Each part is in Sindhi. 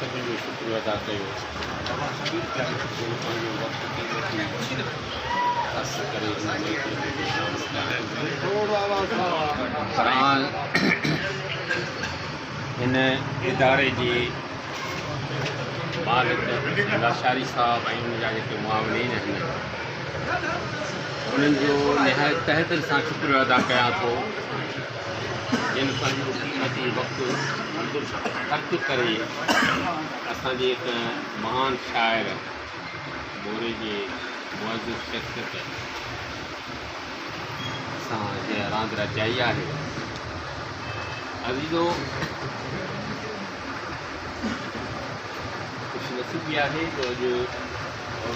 سڀني جو شڪريو ادا ڪيو جن پنهنجو وقت قيمتي خرچ ڪري هن محفل ۾ شامل ٿيا آهن. پر آء هن اداري جي مالڪ لاشاري صاحب ۽ ان جا جيڪي معاونين آهن انهن جو نهايت تهه دل سان شڪريو ادا ڪيان ٿو جن پنهنجو قيمتي وقت خرچ ڪري اسان جي هڪ مهان شاعر موري جي معزز شخصيت سان جنهن راند رچائي آهي. عزيزو خوش نصيبي آهي جو اڄ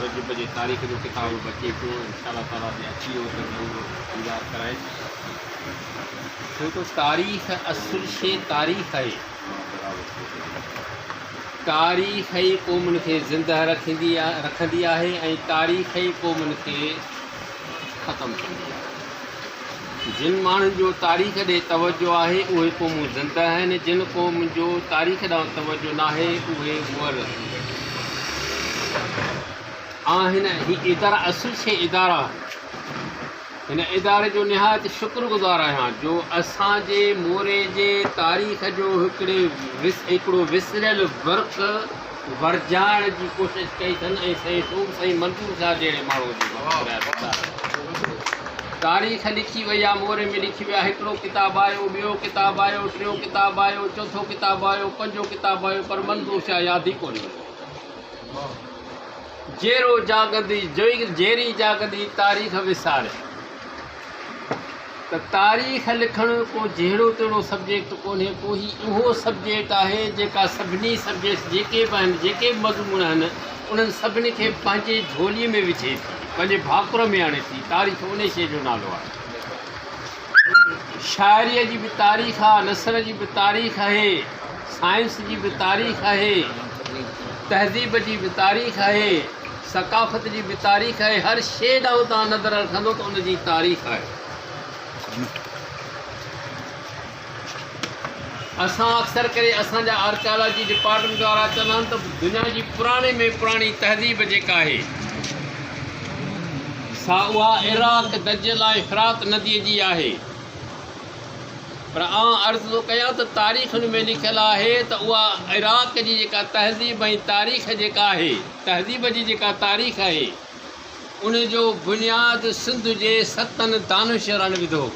رجب جي تاريخ جو ڪتاب به اچي پيو انشاء الله تعالي جي اچي ويو ته ضرور ديدار ڪرائين ڇو ته تاريخ اصل شي تاريخ آهي تاريخ ئي قومن کي زنده رکندي رکندي آهي ۽ تاريخ ئي قومن کي ختم ڪندي آهي. جن ماڻهن جو تاريخ ڏي توجه آهي اهي قومون زنده آهن، جن قومن جو تاريخ ڏانهن توجه ناهي اهي مئل آهن. هي ادارا اصل شيء ادارا آهن. هن اداري جو نهايت شڪر گذار آهيان جو اسان جي موري جي تاريخ جو هڪڙي هڪڙو وسريل ورق ورجائڻ جي ڪوشش ڪئي اٿن ۽ سائين سوڀ سائين منظور شاهه جهڙي ماڻهوء جي تاريخ لکي وئي آهي موري ۾ لکي وئي آهي هڪڙو ڪتاب آيو ٻيو ڪتاب آيو ٽيون ڪتاب آيو چوٿون ڪتاب آيو پنجون ڪتاب آيو پر منظور شاهه ياد ئي ڪونهي جيرو جاڳندي جيري جاڳندي تاريخ وساري ته تاريخ لکڻ ڪو جهڙو تهڙو سبجيڪٽ ڪونهي ڪو هي اهو سبجيڪٽ آهي جيڪا سڀني سبجيڪٽس جيڪي به آهن جيڪي به مضمون آهن انهن سڀني کي پنهنجي جهولي ۾ وجهي ٿي پنهنجي ڀاڪر ۾ آڻي ٿي تاريخ انهي شيء جو نالو آهي شاعريء جي به تاريخ آهي نثر جي به تاريخ آهي سائنس جي به تاريخ آهي تهذيب جي به تاريخ آهي ثقافت جي به تاريخ آهي، هر شيء ڏانهن توهان نظر رکندو ته ان جي تاريخ آهي. اسان اڪثر ڪري اسان جا آرڪيالاجي ڊپارٽمينٽ وارا چوندا آهن ته دنيا جي پراڻي ۾ پراڻي تهذيب جيڪا آهي سا اها عراق دجله ۽ فرات نديء جي آهي. پر آئون عرض ٿو ڪيان ته تاريخن ۾ لکيل آهي ته اها عراق جي جيڪا تهذيب ۽ تاريخ جيڪا آهي، تهذيب جي جيڪا تاريخ آهي، ان جو بنياد سنڌ جي ستن دانشورن وڌو.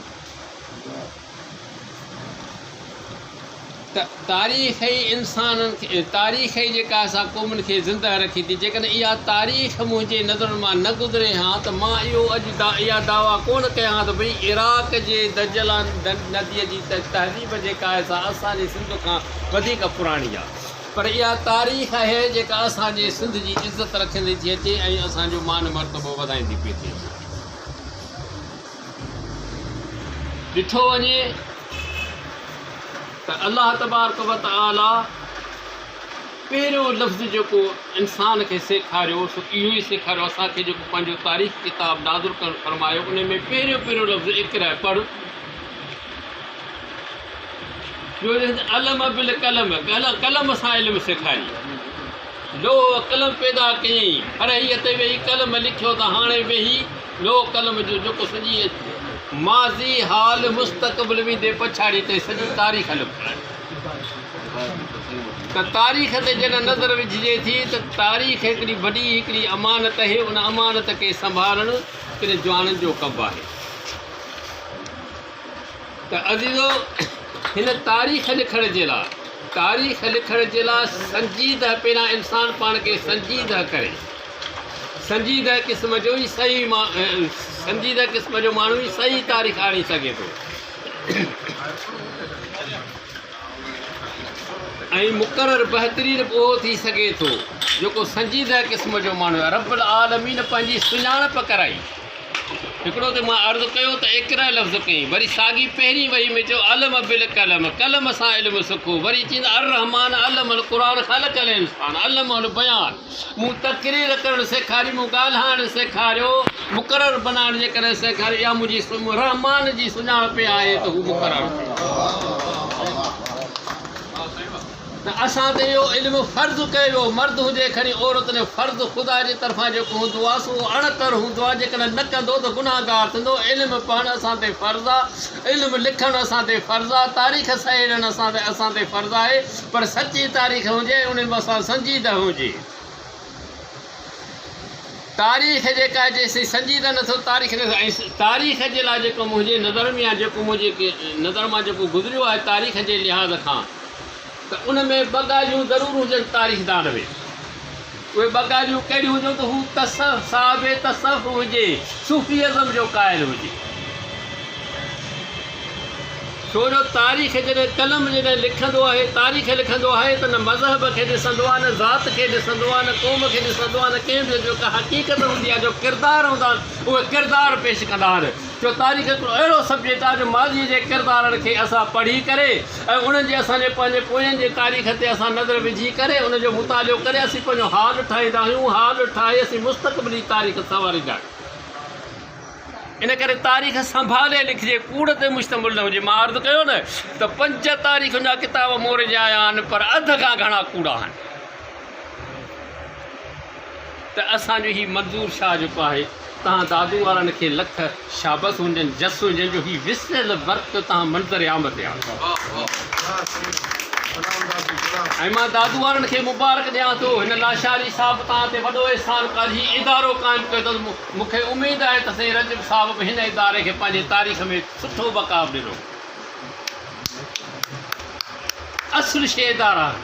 ته تاريخ ئي انسانن کي تاريخ ئي جيڪا سا قومن کي زنده رکي ٿي جيڪڏهن اها تاريخ منهنجي نظرن مان نه گذري ها ته مان اهو اڄ اها دعويٰ ڪونه ڪيان ها ته ڀئي عراق جي دجله نديء جي تهذيب جيڪا آهي سا اسان جي سنڌ کان وڌيڪ پراڻي آهي پر اها تاريخ آهي جيڪا اسان جي سنڌ جي عزت رکندي ٿي اچي ۽ اسان جو مان مرتبو وڌائيندي پئي ٿي اچي. ڏٺو وڃي ته الله تبارڪ و تعاليٰ پهريون لفظ جيڪو انسان کي سيکاريو سو اهو ئي سيکاريو اسان کي جيڪو پنهنجو تاريخ ڪتاب نازل ڪرڻ فرمايو ان ۾ پهريون پهريون لفظ اقرا پڙهه ٻيو لفظ علم بالقلم قلم سان علم سيکاري لوح قلم پيدا ڪيائين فرحيء تي ويهي قلم لکيو ته هاڻي ويهي لوح قلم جو جيڪو سڄي ماضي، حال، مستقبل ويندي پڇاڙي تائين سڄي تاريخ لکيل آهي ته تاريخ تي جڏهن نظر وجهجي ٿي ته تاريخ هڪڙي وڏي هڪڙي امانت آهي ان امانت کي سنڀالڻ ڪن جوانن جو ڪم آهي ته عزيزو هن تاريخ لکڻ جي لاء تاريخ لکڻ جي لاء سنجيده پهريان انسان پاڻ کي سنجيده ڪري سنجيده قسم جو ئي صحيح سنجيده قسم جو ماڻهو ئي صحيح تاريخ آڻي سگهي ٿو ۽ مقرر بهترين به اهو ٿي سگهي ٿو جيڪو سنجيده قسم جو ماڻهو آهي رب العالمين پنهنجي سڃاڻپ ڪرائي هڪڙو ته مان عرض ڪيو ته اقرا لفظ ڪيائين، وري ساڳي پهرين وحي ۾ چيو علم بالقلم، قلم سان علم سکو، وري چيائين ته الرحمان علم القرآن خلق الانسان علمه البيان، مون تقرير ڪرڻ سيکاري، مون ڳالهائڻ سيکاريو، مقرر بنائڻ جي ڪري سيکاريو، اها منهنجي رحمان جي سڃاڻپ آهي ته هو مقرر ٿئي. ته اسان تي اهو علم فرض ڪيو ويو، مرد هجي کڻي عورت نه، فرض خدا جي طرفان جيڪو هوندو آهي سو اڻ ٽر هوندو آهي، جيڪڏهن نه ڪندو ته گنهگار ٿيندو، علم پڙهڻ اسان تي فرض آهي، علم لکڻ اسان تي فرض آهي، تاريخ سهيڙڻ اسان تي اسان تي فرض آهي، پر سچي تاريخ هجي ۽ ان ۾ اسان سنجيده هجي. تاريخ جيڪا آهي جيسين سنجيده نه ٿيو تاريخ نه ۽ تاريخ جي لاء جيڪو منهنجي نظر ۾ آهي جيڪو منهنجي نظر مان جيڪو گذريو آهي تاريخ جي لحاظ کان ته ان ۾ ٻه ڳالهيون ضرور هجن تاريخدان ۾ اهي ٻه ڳالهيون ڪهڙيون هجن ته هو تصوف صاحب تصوف هجي صوفي ازم جو قائل هجي ڇو جو تاريخ جڏهن قلم جڏهن لکندو آهي تاريخ لکندو آهي ته نه مذهب کي ڏسندو آهي نه ذات کي ڏسندو آهي نه قوم کي ڏسندو آهي نه ڪنهن به جيڪا حقيقت هوندي آهي جو ڪردار هوندا آهن اهي ڪردار پيش ڪندا آهن ڇو تاريخ هڪڙو اهڙو سبجيڪٽ آهي جو ماضي جي ڪردارن کي اسان پڙهي ڪري ۽ انهن جي اسان جي پنهنجي پوين جي تاريخ تي اسان نظر وجهي ڪري ان جو مطالعو ڪري اسين پنهنجو حال ٺاهيندا آهيون حال ٺاهي اسين مستقبلي تاريخ سنواريندا آهيون. ان ڪري تاريخ سنڀالي لکجي، ڪوڙ تي مشتمل نه هجي. مان عرض ڪيو نه ته پنج تاريخن جا ڪتاب موري جا آيا آهن پر اڌ کان گهڻا ڪوڙا آهن. ته اسان جو هي منظور شاهه جيڪو آهي تهان دادو وارن کي لک شابس هجن جس هجن جو هي وسريل ورق تهان منظر عام تي آندو. ۽ مان دادو وارن کي مبارڪ ڏيان ٿو هن لاشاري صاحب توهان تي وڏو احسان ڪيو هي ادارو قائم ڪيو اٿس مون کي اميد آهي ته سائين رجب صاحب به هن اداري کي پنهنجي تاريخ ۾ سٺو مقام ڏنو. اصل شيء ادارا آهن.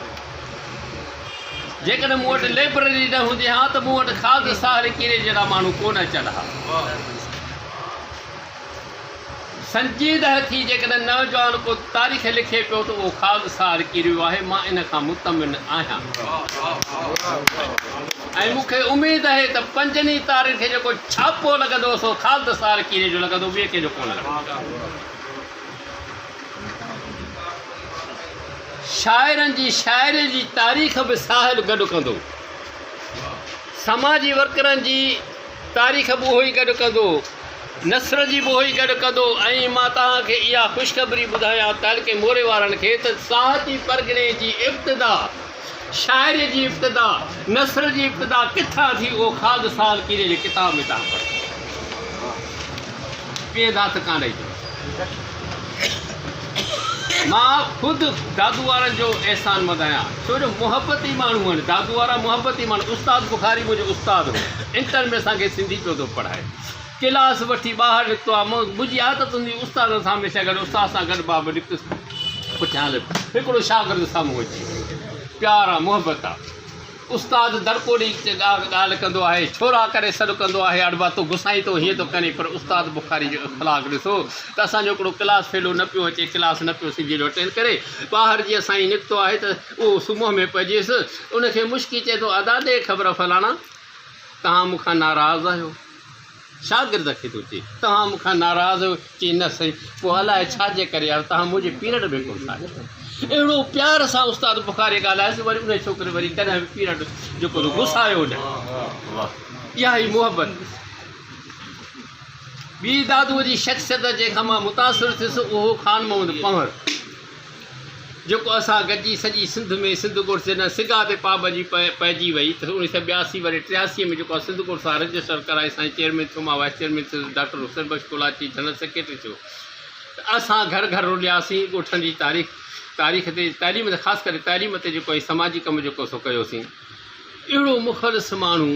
جيڪڏهن مون وٽ لئبرري نه هوندي ها ته مون وٽ خالد ساحر ڪيري جهڙا ماڻهو ڪونه اچن ها. سنجيده ٿي جيڪڏهن نوجوان ڪو تاريخ لکي پيو ته اهو خالد ساحر ڪيريو آهي مان ان کان مطمئن آهيان ۽ مون کي اميد آهي ته پنجن ئي تاريخ کي جيڪو ڇاپو لڳندو سو خالد ساحر ڪيريي جو لڳندو ٻئي ڪنهن جو ڪونه لڳندو. شاعرن جي شاعري جي تاريخ به ساحل گڏ ڪندو. سماجي ورڪرن جي تاريخ به اهو ئي گڏ ڪندو، نثر جي به اهو ئي گڏ ڪندو ۽ مان توهان کي اها خوشخبري ٻڌايان تعلقي موري وارن کي ته ساهتي پرڳڻي جي ابتدا، شاعري جي ابتدا، نثر جي ابتدا ڪٿان ٿي اهو خالد سال ڪيريي جي ڪتاب ۾ توهان پڙهو. ٻئي ڌات ڪانه ايندو. مان خود دادو وارن جو احسان مند آهيان ڇو جو محبتي ماڻهو آهن دادو وارا محبتي ماڻهو استاد بخاري منهنجو استاد هو انٽر ۾ اسان کي سنڌي پيو ٿو پڙهائي ڪلاس وٺي ٻاهر نڪتو آهي منهنجي عادت هوندي هئي استادن سان هميشه گڏ استاد سان گڏ مان به نڪتس پٺيان هليو هڪڙو شاگرد سامهون اچي ويو پيار آ محبت آ استاد دڙڪو ڏئي ڳالهه ڪندو آهي، ڇورا ڪري سڏ ڪندو آهي، اڙبا تون گسائين ٿو هيئن ٿو ڪرين پر استاد بخاري جو اخلاق ڏسو ته اسان جو هڪڙو ڪلاس فيلو نه پيو اچي ڪلاس نه پيو سنڌيء جو اٽينڊ ڪري ٻاهر جيئن سائين نڪتو آهي ته اهو سمهه ۾ پئجيس ان کي مشڪي چئي ٿو ادا ڏي خبر فلاڻا توهان مون کان ناراض آهيو. شاگرد کي ٿو چئي، توهان مون کان ناراض آهيو؟ چي، نه سائين، پوء الائي ڇا جي ڪري يار، توهان منهنجي پيرڊ ۾ ڪونه ٿا اچو. اهڙو پيار سان استاد بخاري ڳالهايس، وري انهي ڇوڪري وري ڪڏهن به پيرڊ جيڪو سو گسايو نه. اها هئي محبت. ٻي دادوء جي شخصيت جنهن کان مان متاثر ٿيس، اهو هو خان محمد پنهور. جيڪو اسان گڏجي سڄي سنڌ ۾ سنڌ ڳوٺ جڏهن سگا تي پابندي پئجي وئي ته اڻويهه سئو ٻياسي وري ٽياسي ۾ جيڪو سنڌ ڳوٺ سان رجسٽر ڪرائي سائين چيئرمين ٿيو مان وائيس چيئرمين ٿيس ڊاڪٽر حسين بخش ڪولاچي جنرل سيڪريٽري ٿيو ته اسان گهر گهر رلياسين ڳوٺن جي تاريخ تاريخ تي تعليم تي خاص ڪري تعليم تي جيڪو هي سماجي ڪم جيڪو سو ڪيوسين اهڙو مخلص ماڻهو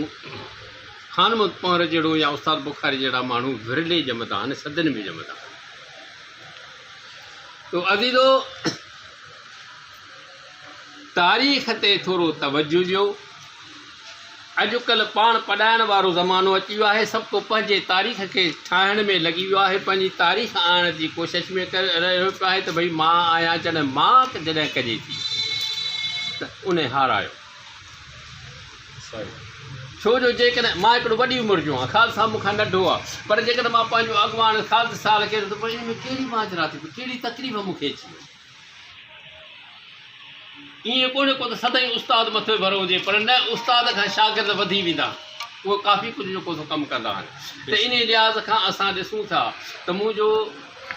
خان محمد پنهور جهڙو يا استاد بخاري جهڙا ماڻهو ورلي ڄمندا آهن صدين ۾ ڄمندا آهن. تو عزيزو! تاريخ تي ٿورو توجه ڏيو. اڄڪلهه پاڻ پڏائڻ وارو زمانو اچي ويو آهي. سڀ ڪو پنهنجي تاريخ کي ٺاهڻ ۾ لڳي ويو آهي. پنهنجي تاريخ آڻڻ جي ڪوشش ۾ رهيو پيو آهي ته ڀئي مان آهيان جڏهن مان جڏهن ڪجي ٿي ته انهي هارايو. ڇو جو جيڪڏهن مان هڪڙو وڏي عمر جو آهيان، خالد صاحب مون کان ننڍو آهي، پر جيڪڏهن مان پنهنجو اڳواڻ خالد صاحب کي ته پوء ان ۾ ڪهڙي ماجرا ٿي پئي، ڪهڙي تڪليف مون کي اچي وئي. ائين ڪونهي ڪو ته سدائين استاد مٿي ڀرو هجي، پر نه استاد کان شاگرد وڌي ويندا آهن، اهي ڪافي ڪجهه جيڪو سو ڪم ڪندا آهن ته انهي لحاظ کان اسان ڏسون ٿا ته منهنجو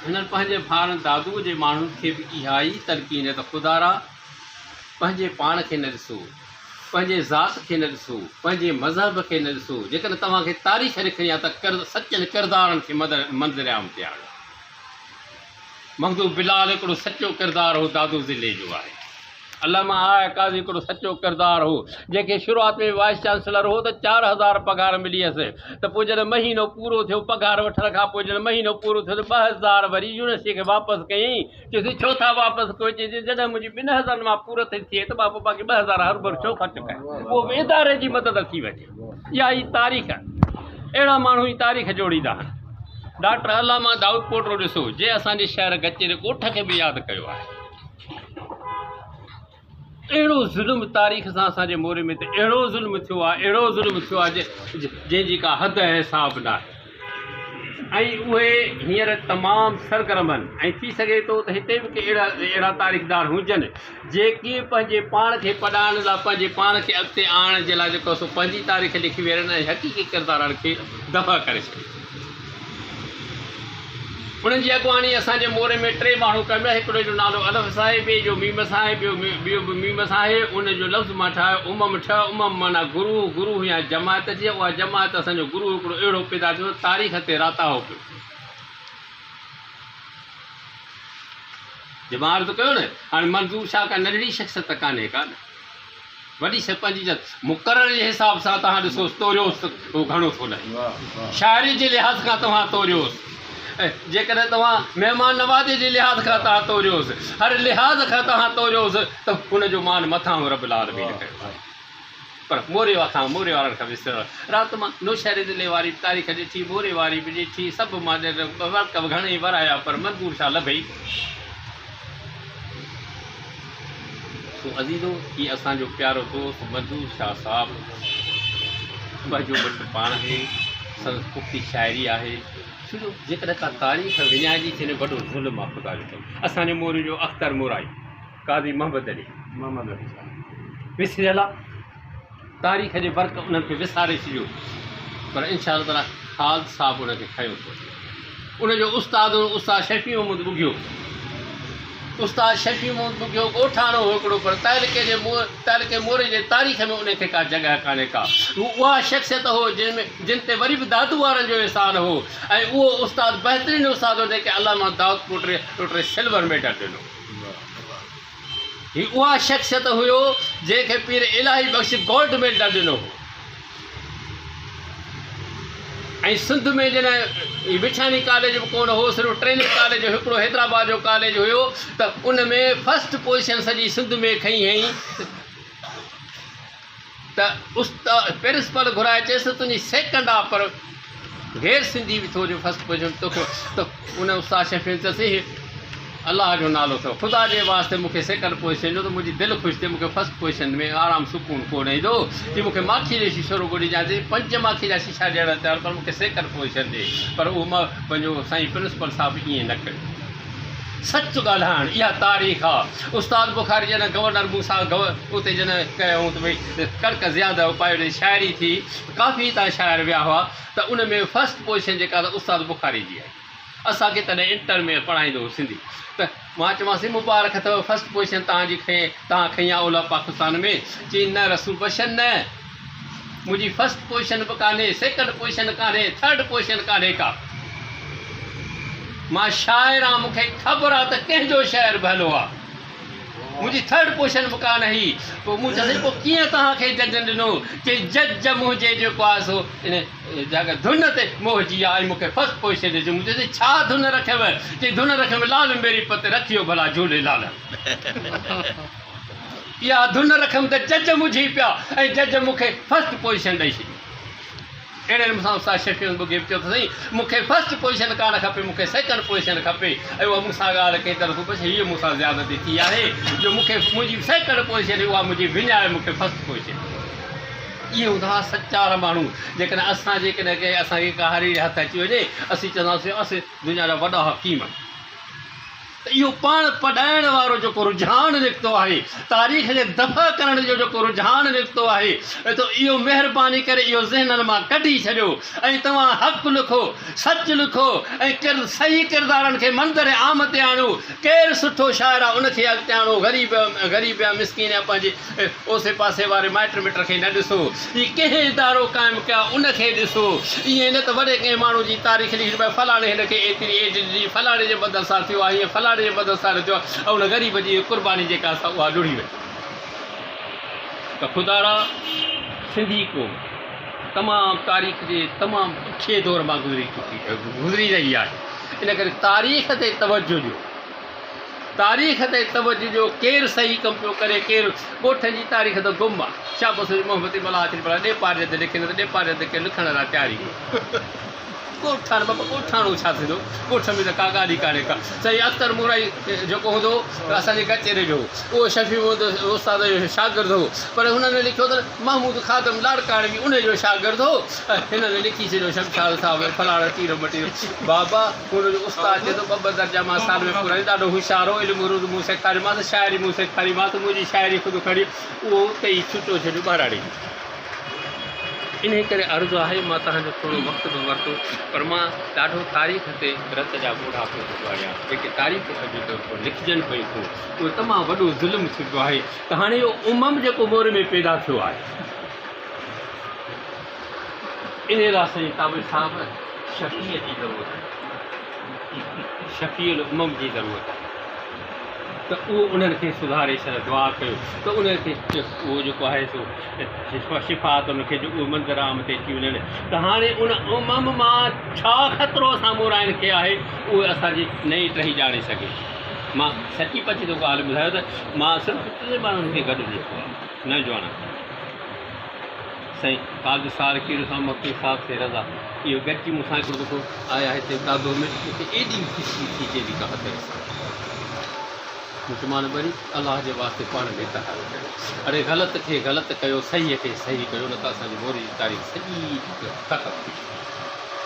هنن پنهنجي ڀائرن دادوء جي ماڻهن کي به اها ئي تلقين ته خدارا! پنهنجي پاڻ کي نه ڏسو، پنهنجي ذات کي نه ڏسو، پنهنجي مذهب کي نه ڏسو، جيڪڏهن توهان کي تاريخ لکڻي آهي ته سچن ڪردارن کي منظر عام تي آڻيو. مخدوم بلال هڪڙو سچو ڪردار هو، دادو ضلعي جو آهي. علامه آء قاضي هڪڙو سچو ڪردار هو، جنهن کي شروعات ۾ وائيس چانسلر هو ته 4000 پگهار ملي هيس ته پوء جڏهن مهينو پورو ٿيو پگهار وٺڻ کان پوء جڏهن مهينو پورو ٿيو ته 2000 وري يونيورسٽي کي واپس ڪيائين. چيس ڇو ٿا واپس ڪيو؟ چيس جڏهن منهنجي ٻن هزارن مان پورت ٿي ٿئي ته مان پوء باقي 2000 هروڀرو ڇو خرچ ڪيان؟ اهو به اداري جي مدد ٿي وڃي. اها ئي تاريخ اهڙا ماڻهو ئي تاريخ جوڙيندا آهن. ڊاڪٽر علامه دائود پوٽو ڏسو جنهن اسان جي شهر گچيري ڳوٺ کي به ياد ڪيو آهي. اهڙو ظلم تاريخ سان اسان جي موري ۾ ته اهڙو ظلم ٿيو آهي اهڙو ظلم ٿيو آهي جنهن جي ڪا حد ۽ حساب ناهي ۽ اهي هينئر تمام سرگرم آهن ۽ ٿي سگهي ٿو ته هتي به ڪي اهڙا اهڙا تاريخدار هجن جيڪي پنهنجي پاڻ کي پڏائڻ لاء پنهنجي پاڻ کي اڳتي آڻڻ جي لاء جيڪو سو پنهنجي تاريخ لکي ويهن ۽ حقيقي ڪردارن کي دفع ڪري ڇڏين. انهن جي اڳواڻي اسان جي موري ۾ ٽي ماڻهو ڪن پيا، هڪڙي جو نالو الف سان آهي، ٻئي جو ميم سان آهي، ٻيو به ميم سان آهي، ان جو لفظ مان ٺاهيو امم ٺهه، امم معنيٰ گروهه، گروهه يا جماعت جي، اها جماعت اسان جو گروهه هڪڙو اهڙو پيدا ٿيو ته تاريخ تي راتاهو پيو. جي مان عرض ڪيو نه، هاڻي منظور شاهه ڪا ننڍڙي شخصيت ڪانهي ڪا نه. وڏي شيء پنهنجي جت مقرر جي حساب سان توهان ڏسوس توريوس ته هو گهڻو ٿو لهي. شاعري جي لحاظ کان توهان توريوس، جيڪڏهن توهان مهمان نوازي جي لحاظ کان توهان توريوس، هر لحاظ کان توهان توريوس ته هن جو مان مٿانهون رب العالمين ڪيو آهي. پر موري کان موري وارن کان وسريل رات مان نوشهري ضلعي واري به تاريخ ڏٺي، موري واري به ڏٺي، سڀ مان ورق به گهڻئي ورايا پر منظور شاهه لڀي ئي ڪونه. سو عزيزو هي اسان جو پيارو دوست منظور شاهه صاحب پنهنجو مٽ پاڻ آهي، سندس پختي شاعري آهي، ڇو جو جيڪڏهن ڪا تاريخ وڃائجي ٿي نه وڏو ظلم آهي خدا جو قسم اسان جو موري جو اختر مورائي قاضي محمد علي محمد علي صاحب وسريل آهي تاريخ جي ورق انهن کي وساري ڇڏيو پر انشاء الله تعاليٰ خالد صاحب ان کي کنيو ٿو اچي. ان جو استاد هو استاد شفيع محمد ٻگهيو. استاد شفيع محمد ٻگهيو ڳوٺاڻو هو هڪڙو پر تعلقي جي تعلقي موري جي تاريخ ۾ ان کي ڪا جڳهه ڪانهي ڪا. هو اها شخصيت هو جنهن ۾ جن تي وري به دادو وارن جو احسان هو ۽ اهو استاد بهترين استاد هو جنهن کي علامه دائود پوٽي سلور ميڊل ڏنو. هي اها شخصيت هيو جنهن کي پير الاهي بخش گولڊ ميڊل ڏنو هو ۽ سنڌ ۾ جڏهن هي وڇاڻي ڪاليج به ڪونه هو صرف ٽريننگ ڪاليج هڪڙو حيدرآباد جو ڪاليج هيو ته ان ۾ فرسٽ پوزيشن سڄي سنڌ ۾ کنئي هئي ته استاد پرنسپل گهرائي چيس ته تنهنجي سيڪنڊ آ پر غير سنڌي به ٿو جو فرسٽ پوزيشن توکي ته ان استاد شفيع چيس هي الله جو نالو اٿو خدا جي واسطي مون کي سيڪنڊ پوزيشن ڏيو ته منهنجي دل خوش ٿئي مون کي فرسٽ پوزيشن ۾ آرام سڪون ڪو نه ايندو جي مون کي ماکي جو شيشو رڳو ڏجان چي پنج ماکي جا شيشا ڏيڻ تيار پر مون کي سيڪنڊ پوزيشن ڏي پر اهو پنهنجو سائين پرنسپل صاحب ائين نه ڪيو. سچ ڳالهائڻ اها تاريخ آ. استاد بخاري جڏهن گورنر مون سان اتي جڏهن ڪيائون ته ڀئي ڪڻڪ زياده اپايو ڏي شاعري ٿي ڪافي هتان شاعر ويا هئا ته ان ۾ فرسٽ پوزيشن جيڪا ته استاد بخاري جي آئي اسان کي تڏهن انٽر ۾ پڙهائيندو هو سنڌي ته مان چيومانس مبارڪ اٿو فرسٽ پوزيشن توهان جي کنئي توهان کنئي آ اولهه پاڪستان ۾ چيائين نه رسول بخش نه منهنجي فرسٽ پوزيشن به ڪانهي، سيڪنڊ پوزيشن ڪانهي، ٿرڊ پوزيشن ڪانهي ڪا. مان شاعر آن مون کي خبر آ ته ڪنهن جو شعر ڀلو آ. منهنجي ٿرڊ پوزيشن به ڪانه هئي. پوء مون چيس پوء ڪيئن توهان کي ججن ڏنو؟ چي جج منهنجي جيڪو آ سو ان ڌن تي موهجي آ ۽ مون کي فرسٽ پوزيشن ڏجو. مون چيس ڇا ڌن رکيو؟ چي ڌن رکيم لال ميري پت رکيو ڀلا جهولي لال. اها ڌن رکيم ته جج منجهي پيا ۽ جج مون کي فرسٽ پوزيشن ڏئي ڇڏي. اهڙي نموني سان استاد شفيع احمد ٻگهيي به چيو ته سائين مون کي فرسٽ پوزيشن ڪانه کپي مون کي سيڪنڊ پوزيشن کپي ۽ اها مون سان ڳالهه ڪئي ته رسول بخش هيء مون سان زيادتي ٿي آهي جو مون کي منهنجي سيڪنڊ پوزيشن اها منهنجي وڃائي مون کي فرسٽ پوزيشن ڏني. اهي هوندا هئا سچار ماڻهو جيڪڏهن اسان جيڪڏهن ڪنهن اسان کي ڪا هري هٿ اچي وڃي اسين چونداسين اسين دنيا جا وڏا حڪيم آهيون. ته اهو پاڻ پڏائڻ وارو جيڪو رجحان نڪتو آهي، تاريخ جي دفع ڪرڻ جو جيڪو رجحان نڪتو آهي ته اهو مهرباني ڪري اهو ذهنن مان ڪڍي ڇڏيو ۽ توهان حق لکو، سچ لکو ۽ ڪر صحيح ڪردارن کي منظر عام تي آڻيو، ڪير سٺو شاعر آهي ان کي اڳتي آڻو، غريب غريب يا مسڪين يا پنهنجي اوسي پاسي واري مائٽ مٽ کي نه ڏسو، هي ڪنهن ادارو قائم ڪيا ان کي ڏسو، ائين نه ته وڏي ڪنهن ماڻهو جي تاريخ لکي ڀائي فلاڻي هن کي ايتري ايج ڏني، فلاڻي جي مدد سان ٿيو آهي، فلاڻي جي مدد سان نه ٿيو آهي ۽ ان غريب جي قرباني جيڪا سا اها لڙهي وئي ته خدارا سنڌي قوم تمام تاريخ جي تمام ڏکي دور مان گذري چڪي گذري رهي آهي ان ڪري تاريخ تي توجه ڏيو. تاريخ تي توجه ڏيو ڪير صحيح ڪم پيو ڪري ڪير ڳوٺن جي تاريخ ته گم آ شابس هجي محبتي ملاح اچن پيا ڏيپارجي تي لکن نه ته ڏيپارجي تي ڪير لکڻ لاء تيار ئي ڪونهي ڳوٺاڻو بابا ڳوٺاڻو ڇا ٿيندو ڳوٺ ۾ ته ڪا ڳالهه ئي ڪانهي ڪا سائين اختر مورائي جيڪو هوندو هو ته اسان جي ڪچهري جو هو اهو شفيع محمد استاد جو شاگرد هو پر هنن لکيو ته محمود خادم لاڙڪاڻوي انهي جو شاگرد هو هنن لکي ڇڏيو شمشاد صاحب فلاڻو ٽيرو مٽيرو بابا هن جو استاد چئي ٿو، ٻه ٻه درجا مان سال ۾ پورا ڪيا، ڏاڍو هوشيار هو، علم عروض مون سيکاريومانس، شاعري مون سيکاريمانس، منهنجي شاعري خود کڻي اهو اتي ئي ڇٽو ڇڏيو ٻهراڙي ۾. انهيء ڪري عرض آهي، مان توهان جو ٿورو وقت به ورتو، پر مان ڏاڍو تاريخ تي رت جا ڳوڙها پيو ٿو ڳاڙيان، جيڪي تاريخون اڄ طرف لکجن پيون ٿيون، اهو تمام وڏو ظلم ٿي پيو آهي ته هاڻي اهو امم جيڪو موري ۾ پيدا ٿيو آهي، انهيء لاء سائين تابش صاحب شفيع جي ضرورت آهي، شفيع الامم جي ضرورت آهي ته اهو انهن کي سڌاري ڇڏي. دعا ڪيو ته انهن کي اهو جيڪو آهي سو شفاعت انهن کي جو اهو منظر عام تي اچي وڃن ته هاڻي ان امم مان ڇا خطرو اسان مورائن کي آهي اهو اسان جي نئين ٽهي ڄاڻي سگهي. مان سچي پچي تو ڳالهه ٻڌايو ته مان صرف ٽن ماڻهن کي گڏ ڏٺو آهي نوجوانن کي. سائين قاضي سار کير سان مفتي صاحب سي رضا اهو گڏجي مون سان هڪڙو دفعو آيا هتي دادو ۾ مون کي ايڏي خوشي ٿي جنهن جي ڪا حد رسا مون چيو وري الله جي واسطي پاڻ ۾ اتحاد ڪيو اڙي غلط کي غلط ڪيو صحيح کي صحيح ڪيو نه ته اسان جي موري جي تاريخ سڄي ختم ٿي ويندي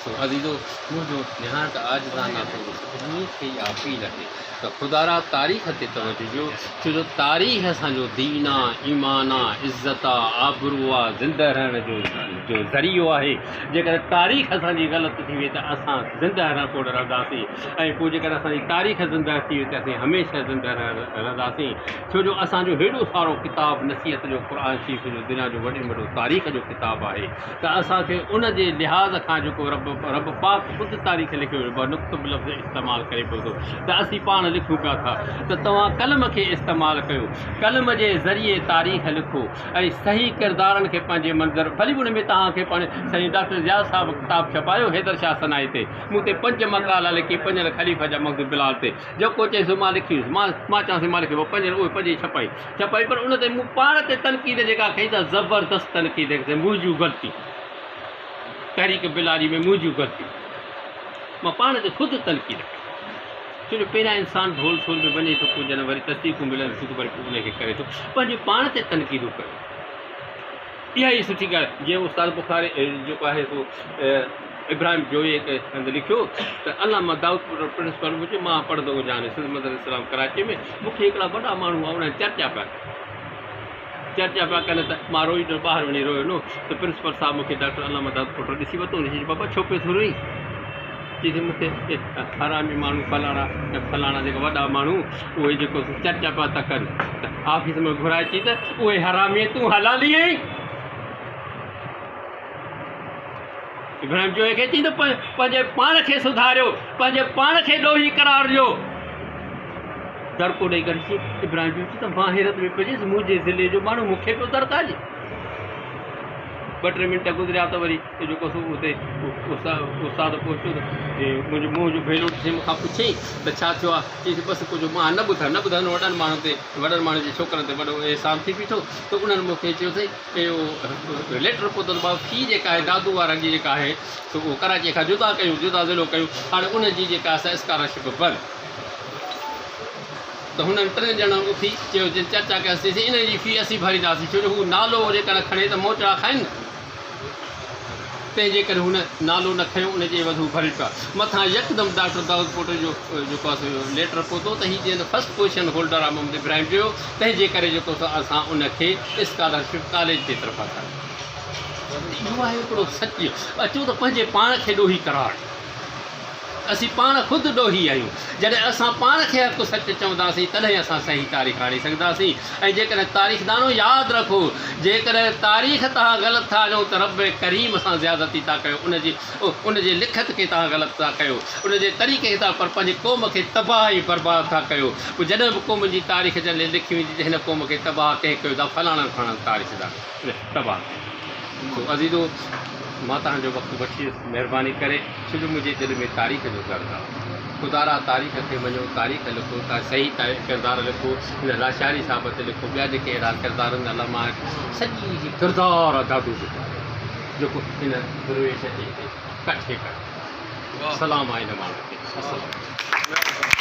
سو عزيزو منهنجو نهايت عاجزانه طور سڀني کي اها اپيل آهي ته خدارا تاريخ تي توجه ڏيو ڇو جو تاريخ اسان جو دين آ، ايمان آ، عزت آ، آبرو آ، زنده رهڻ جو جو ذريعو آهي. جيڪڏهن تاريخ اسان جي غلط ٿي وئي ته اسان زنده نه ڪونه رهنداسين ۽ پوء جيڪڏهن اسان جي تاريخ زنده ٿي وئي ته اسين هميشه زنده رهنداسين ڇو جو اسان جو هيڏو سارو ڪتاب نصيحت جو قرآن شريف جو دنيا جو وڏي ۾ وڏو تاريخ جو ڪتاب آهي ته اسان کي ان جي لحاظ کان جيڪو رب رب پاڪ خود تاريخ لکيو ويو نقطه به لفظ استعمال ڪري پيو ٿو ته اسين پاڻ لکون پيا ٿا ته توهان قلم کي استعمال ڪيو قلم جي ذريعي تاريخ لکو ۽ صحيح ڪردارن کي پنهنجي منظر ڀلي ان ۾ توهان کي پاڻ سائين ڊاڪٽر ضياء صاحب ڪتاب ڇپايو حيدر شاهه ثنائي تي مون تي پنج مقالا لکي پنجن خليفه جا مخدوم بلال تي جيڪو چئي سو مان لکي ويس مان مان چوان سائين مان لکي پنجن اهي پنج ئي ڇپائي ڇپائي پر ان تي مون پاڻ تي تنقيد جيڪا ڪئي ته زبردست تنقيد ڪئي منهنجون غلطيون تحريڪ بلالي ۾ منهنجون غلطيون مان پاڻ تي خود تنقيد ڪئي ڇو جو پهريان انسان ڍول سول ۾ وڃي ٿو پوء جڏهن وري تصديقون ملن ٿيون ته وري پوء ان کي ڪري ٿو پنهنجي پاڻ تي تنقيدون ڪيو اها ئي سٺي ڳالهه جيئن استاد بخاري جيڪو آهي سو ابراهيم جويي هڪ هنڌ لکيو ته علامه دائود پوٽو پرنسپال هجي مان پڙهندو هجان سنڌ مدرسه اسلام ڪراچي ۾ مون کي هڪڙا وڏا ماڻهو هئا انهن چرچا پيا ڪن چرچا پيا ڪن ته مان روئي ڏنو ٻاهر وڃي رويو نو ته پرنسپال صاحب مون کي ڊاڪٽر علامه دائود پوٽو ڏسي ورتو ان چيو بابا ڇو پيو ٿو روئين چي ٿي مون کي حرامي ماڻهو فلاڻا ۽ فلاڻا جيڪا وڏا ماڻهو اهي جيڪو چرچا پيا ٿا ڪن ته آفيس ۾ گهرائي چي ته اهي حرامي تون حلالي آهين ابراهيم جويي کي چئي ته پنهنجي پاڻ کي سڌاريو، پنهنجي پاڻ کي ڏوهي قرار ڏيو. دڙڪو ڏئي ڪري چي ابراهيم جويو چي ته مان حيرت ۾ پئجي ويس، منهنجي ضلعي جو ماڻهو مون کي پيو دڙڪا ڏي. ٻه ٽي منٽ گذريا ته وري جيڪو سو اتي استاد پهتو ته منهنجو منهن جو ڀيلو ڏسي مون کان پڇيائين ته ڇا ٿيو آهي؟ چيس بس ڪجهه مان نه ٻڌان نه ٻڌان وڏن ماڻهن تي وڏن ماڻهن جي ڇوڪرن تي وڏو احسان ٿي بيٺو ته انهن مون کي چيو سائين اهو ليٽر پهتو ته بابا في جيڪا آهي دادو وارن جي جيڪا آهي سو اهو ڪراچيء کان جدا ڪيون جدا ضلعو ڪيون هاڻي انهن جي جيڪا آهي سا اسڪالرشپ بند ته هنن ٽن ڄڻن اٿي چيو جن چرچا ڪيا سي انهن جي في اسين ڀرينداسين ڇو جو هو نالو جيڪڏهن کڻي ته موچڙا کائن نه. تنهن جي ڪري هن نالو نه کنيو، ان جي عيوض هو ڀريل پيا. مٿان يڪدم ڊاڪٽر دائود پوٽي جو جيڪو آهي سو ليٽر پهتو ته هي جيئن ته فرسٽ پوزيشن هولڊر آهي محمد ابراهيم جويو، تنهن جي ڪري جيڪو سو اسان ان کي اسڪالرشپ ڪاليج جي طرفان ٿا ڏيون. اهو آهي هڪڙو سچ. اچو ته پنهنجي پاڻ کي ڏوهي قرار ڏيون. اسين پاڻ خود ڏوهي آهيون. جڏهن اسان پاڻ کي حق سچ چونداسين تڏهن اسان صحيح تاريخ آڻي سگهنداسين ۽ جيڪڏهن تاريخدانو ياد رکو جيڪڏهن تاريخ توهان غلط ٿا آڻيو ته رب ڪريم سان زيادتي ٿا ڪيو ان جي ان جي لکت کي توهان غلط ٿا ڪيو ان جي طريقي کي ٿا پر پنهنجي قوم کي تباهه ۽ برباد ٿا ڪيو پوء جڏهن به قومن جي تاريخ جڏهن لکي ويندي ته هن قوم کي تباهه ڪنهن ڪيو ته فلاڻن فلاڻن تاريخدانن تباهه ڪيو سو عزيزو مان توهان جو وقت وٺي ويس مهرباني ڪري ڇو جو منهنجي دل ۾ تاريخ جو درد آ خدارا تاريخ کي مڃو تاريخ لکو تا صحيح ڪردار لکو هن لاشاري صاحب تي لکو ٻيا جيڪي اهڙا ڪردار آهن علامه سڄي جي ڪردار آ دادو جو جيڪو هن درويش اچي هتي ڪٺي ڪري سلام آ هن ماڻهو کي السلام.